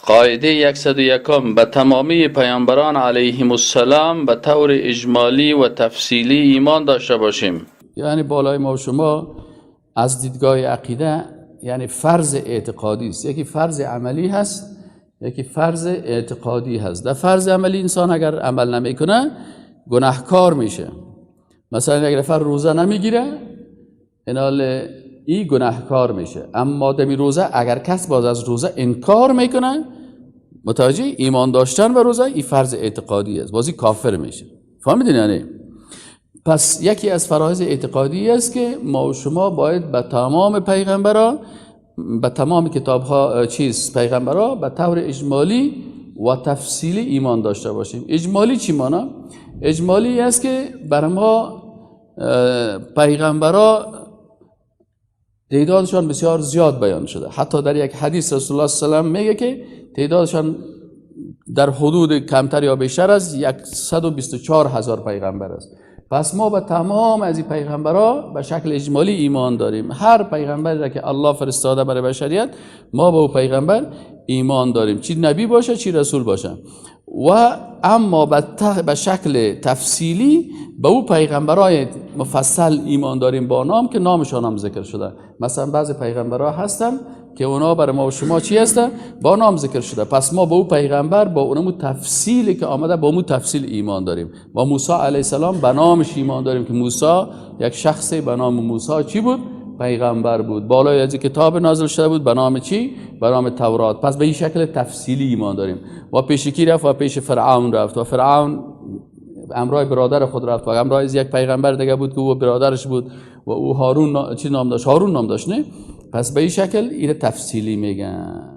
قاعده 101: به تمامی پیامبران علیهم السلام به طور اجمالی و تفصیلی ایمان داشته باشیم. یعنی بالای ما و شما از دیدگاه عقیده، یعنی فرض اعتقادی است. یکی فرض عملی هست، یکی فرض اعتقادی هست. در فرض عملی انسان اگر عمل نمیکنه گناهکار میشه. مثلا یک نفر روزه نمیگیره، اینال ای گناهکار میشه. اما دمی روزه اگر کس باز از روزه انکار میکنه، متوجه؟ ایمان داشتن به روزه ای فرض اعتقادی است، بازی کافر میشه. فهمیدین؟ یعنی پس یکی از فرایض اعتقادی است که ما و شما باید به تمام پیغمبرا، به تمام کتاب ها، چیز، پیغمبرا به طور اجمالی و تفصیلی ایمان داشته باشیم. اجمالی چی مانا؟ اجمالی است که بر ما پیغمبرا تعدادشان بسیار زیاد بیان شده. حتی در یک حدیث رسول الله صلی الله علیه و میگه که تعدادشان در حدود کمتر یا بیشتر از 124,000 پیغمبر است. پس ما به تمام از این پیغمبرها به شکل اجمالی ایمان داریم. هر پیغمبری را که الله فرستاده برای بشریت، ما به او پیغمبر ایمان داریم، چی نبی باشه چی رسول باشه. و اما به شکل تفصیلی به او پیغمبرای مفصل ایمان داریم با نام که نامشان هم ذکر شده. مثلا بعضی پیغمبرها هستن که اونا برای ما و شما چی هستن؟ با نام ذکر شده. پس ما با او پیغمبر با اونمو تفصیلی که آمده، با اون تفصیل ایمان داریم. با موسی علیه السلام به نامش ایمان داریم که موسی، یک شخصی به نام موسی چی بود؟ پیغمبر بود. بالای از کتاب نازل شده بود به نام چی؟ به نام تورات. پس به این شکل تفصیلی ایمان داریم. و پیش کی رفت؟ و پیش فرعون رفت و فرعون امرای برادر خود رفت و امرای یک پیغمبر دیگه بود که او برادرش بود و او هارون چی نام داشت؟ هارون نام داشت، نه؟ پس به این شکل این تفصیلی میگن.